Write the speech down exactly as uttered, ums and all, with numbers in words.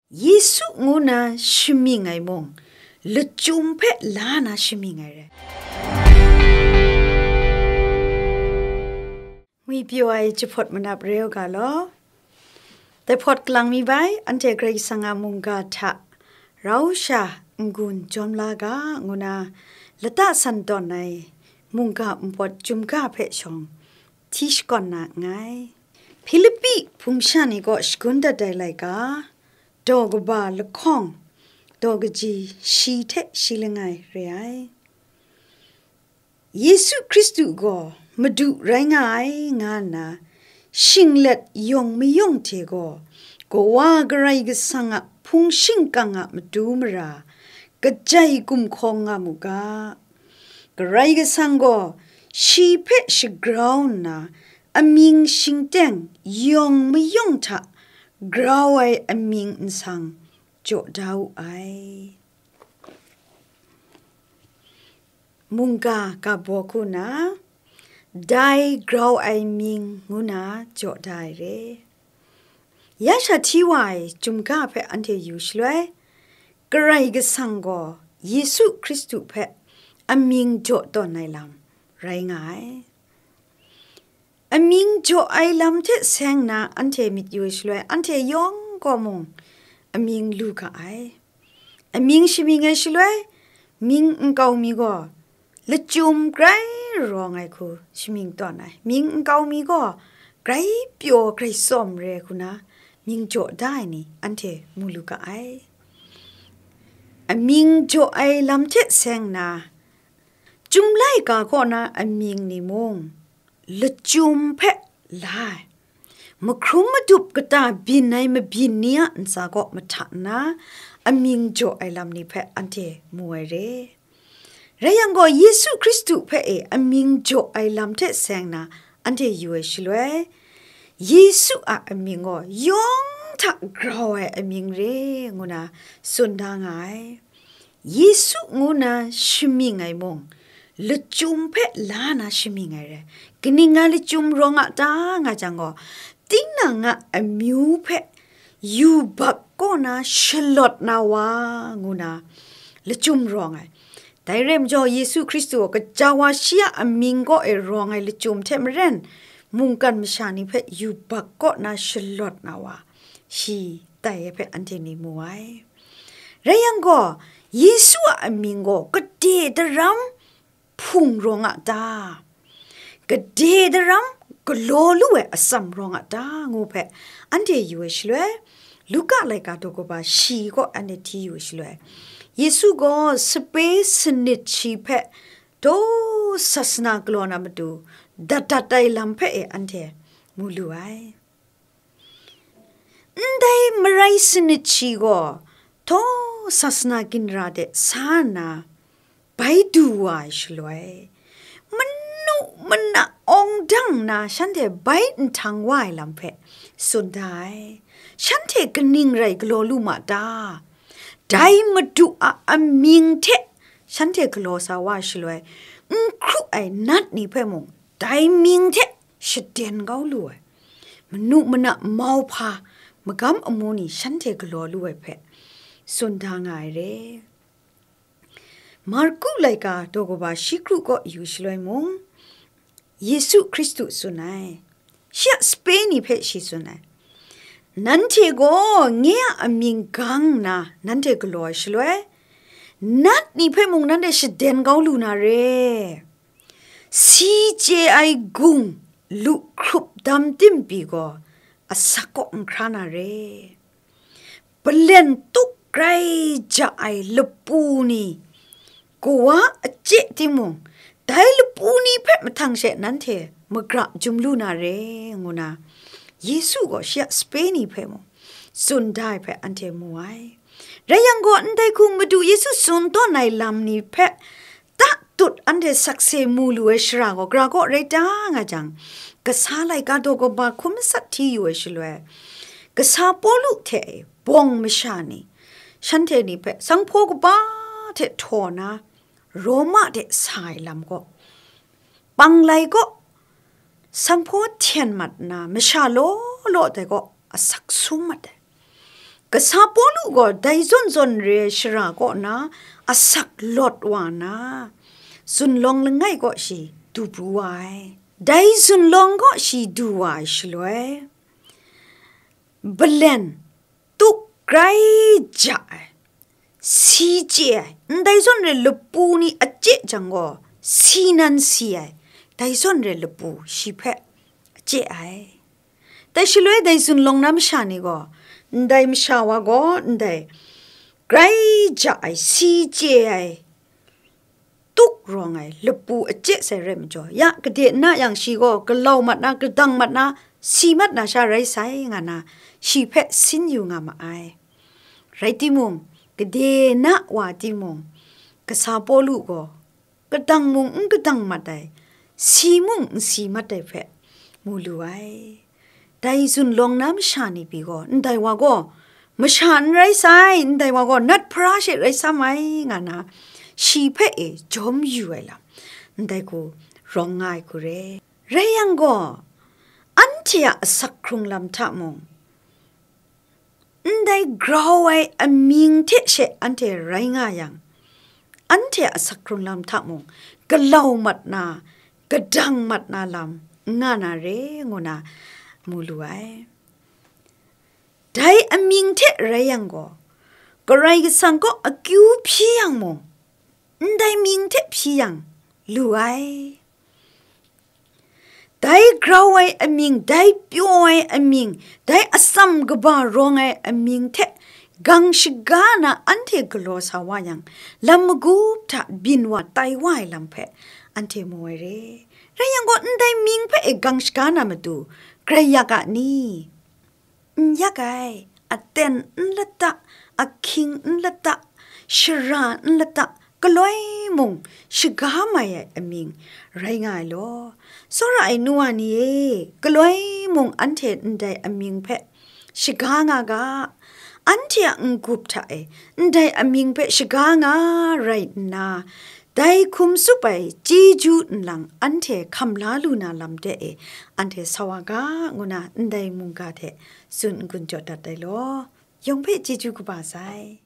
Yesu ngu na shamying ai mung, lachyum hpe la na shamying ai rai. Ngwi pyaw ai jahpawt manap re u ga law. Dai hpawt kalang mi bai, anhte Karai Kasang a mungga hta rau sha n-gun jawm la ga, ngu na lata san tawn ai mungga npawt chyum ga hpe shawng hti shakawn na nngai. Hpilipi hpung sha ni kaw shagun dat ai laika, daw kaba lahkawng, daw kaji shi hte shi langai re ai. Yesu Hkristu gaw Madu rai nga ai nga nna, shinglet yawng mayawng hte gaw Kawa Karai Kasang a hpung shingkang a matu mara kajai gumhkawng nga mu ga. Karai Kasang gaw shi hpe shagrau nna, amying shingteng yawng mayawng hta grau ai amying nsang jaw da wu ai. Mungga ga baw hku na, dai grau ai mying ngu na jaw da ai re. Ya sha hti wa ai chyum ga hpe anhte yu shaloi, Karai Kasang gaw Yesu Hkristu hpe amying jaw tawn ai lam rai nga ai. Amying jaw ai lam hte seng na anhte myit yu ai shaloi, anhte yawng gaw mung amying lu ga ai. Amying shamying ai shaloi, mying nkau mi gaw lachyum grai rawng ai hku shamying tawn ai. Mying nkau mi gaw grai pyaw, grai tsawm re ai hku na mying jaw da ai ni anhte mu lu ga ai. Amying jaw ai lam hte seng na, Chyum laika kaw na amying ni mung, lachyum hpe la ai, mahkrum madup kata byin ai mabyin ni a ntsa kaw mahta nna, amying jaw ai lam ni hpe anhte mu ai re. Rai yang gaw, Yesu Hkristu hpe e amying jaw ai lam hte seng na anhte yu ai shaloi, Yesu a amying gaw yawng hta grau ai amying re ngu na tsun da nga ai. Yesu ngu na shamying ai mung, lachyum hpe la na shamying ai rai. Kaning nga lachyum rawng a ta nga jang gaw, tinang a amyu hpe yubak kaw na shalawt na wa ngu na lachyum rawng ai. Dai rai majaw, Yesu Hkristu gaw gaja wa shi a amying kaw e rawng ai lachyum hte maren, mungkan masha ni hpe yubak kaw na shalawt na wa, shi tai ai hpe anhte ni mu ai. Rai yang gaw, Yesu a amying gaw gade daram hpung rawng a ta? Gade daram galaw lu ai atsam rawng a ta? Ngu hpe anhte yu ai shaloi, Luka laika daw kaba shi kaw anhte hti yu ai shaloi, Yesu gaw sape sanit shi hpe daw sasana galaw na matu dat dat ai lam hpe e anhte mu lu ai. Ndai marai sanit shi gaw, htaw sasana ginra de sa nna, bai du wa ai shaloi, manu mana awng dang nna shanhte bai nhtang wa ai lam hpe tsun da ai. Shanhte kaning rai galaw lu ma ta? Dai Madu a amying hte shanhte galaw sa wa ai shaloi, n hkru ai nat ni hpe mung dai mying hte shaden kau lu ai, manu mana mauhpa magam amu ni shanhte galaw lu ai hpe tsun da nga ai re. Marku laika daw kaba shi kru kaw yu shaloi mung, Yesu Hkristu tsun ai, shi a sape ni hpe shi tsun ai, nanhte gaw nye a amying gang nna nanhte galaw ai shaloi, nat ni hpe mung nanhte shaden kau lu na re. Si chye ai gung lu hkrup dam tim pyi gaw asak kaw n hkra na re. Palen tuk grai ja ai lapu ni, kawa a chye timung, dai lapu ni hpe mahtang she nanhte magra jum lu na re, ngu na Yesu gaw shi a sape ni hpe mung tsun da ai hpe anhte mu ai. Rai yang gaw, ndai hku Madu Yesu tsun tawn ai lam ni hpe tatut anhte sakse mu lu ai shara gaw, gara kaw rai ta nga jang, kasa laika daw kaba hkum matsat hti yu ai shaloi, kasa Pawlu hte bawng masha ni, shanhte ni hpe sanghpaw kaba hte htaw na, Roma de sa ai lam gaw, panglai kaw sanghpaw hten mat nna, masha law law dai kaw asak sum mat ai. Kasa Pawlu gaw dai zawn zawn re ai shara kaw na asak lawt wa nna, zunlawng langai kaw shi du pru wa ai. Dai zunlawng kaw shi du wa ai shaloi, balen, tuk grai ja ai, si chye ai, ndai zawn re lapu ni a chye jang gaw, si nan si ai, dai zawn re lapu shi hpe a chye ai. Dai shaloi dai zunlawng na masha ni gaw, ndai masha wa gaw ndai grai ja ai, si chye ai, tuk rawng ai lapu a chye sai rai majaw, ya, gade nna yang shi gaw galau mat na, gadang mat na, si mat na sha rai sai, nga na, shi hpe sin yu nga ma ai. Rai timung, gade na wa timung, kasa Pawlu gaw, gadang mung n gadang mat ai, si mung n si mat ai hpe mu lu ai. Dai zunlawng na masha ni pyi gaw, ndai wa gaw masha n rai sai, ndai wa gaw nat hpara she rai sam ai, nga na, shi hpe e jawm yu ai lam, ndai hku rawng nga ai hku re. Rai yang gaw, anhte a asak hkrung lam hta mung, ndai grau ai amying hte she anhte rai nga yang, anhte a asak hkrung lam hta mung, galau mat na, gadang mat na lam n nga na re, ngu na mu lu ai. Dai amying hte rai yang gaw, Karai Kasang kaw akyu hpyi yang mung, ndai mying hte hpyi yang lu ai. Dai grau ai amying, dai pyaw ai amying, dai atsam kaba rawng ai amying hte gang shaga na anhte galaw sa wa yang, lam magup hta byin wa tai wa ai lam hpe anhte mu ai re. Rai yang gaw, ndai mying hpe e gang shaga na matu, grai yak a ni? N yak ai, aten n lata, ahkying n lata, shara n lata, galoi mung shaga mai ai amying rai nga ai law. Tsawra ai nu wa ni e, galoi mung anhte ndai amying hpe shaga nga ga, anhte a n-gup hta e ndai amying hpe shaga nga rai nna, dai hkum tsup ai chyeju nlang anhte hkam la lu na lam de e, anhte sa wa ga, ngu na ndai mungga hte tsun n-gun jaw dat ai law. Yawng hpe chyeju kaba sai.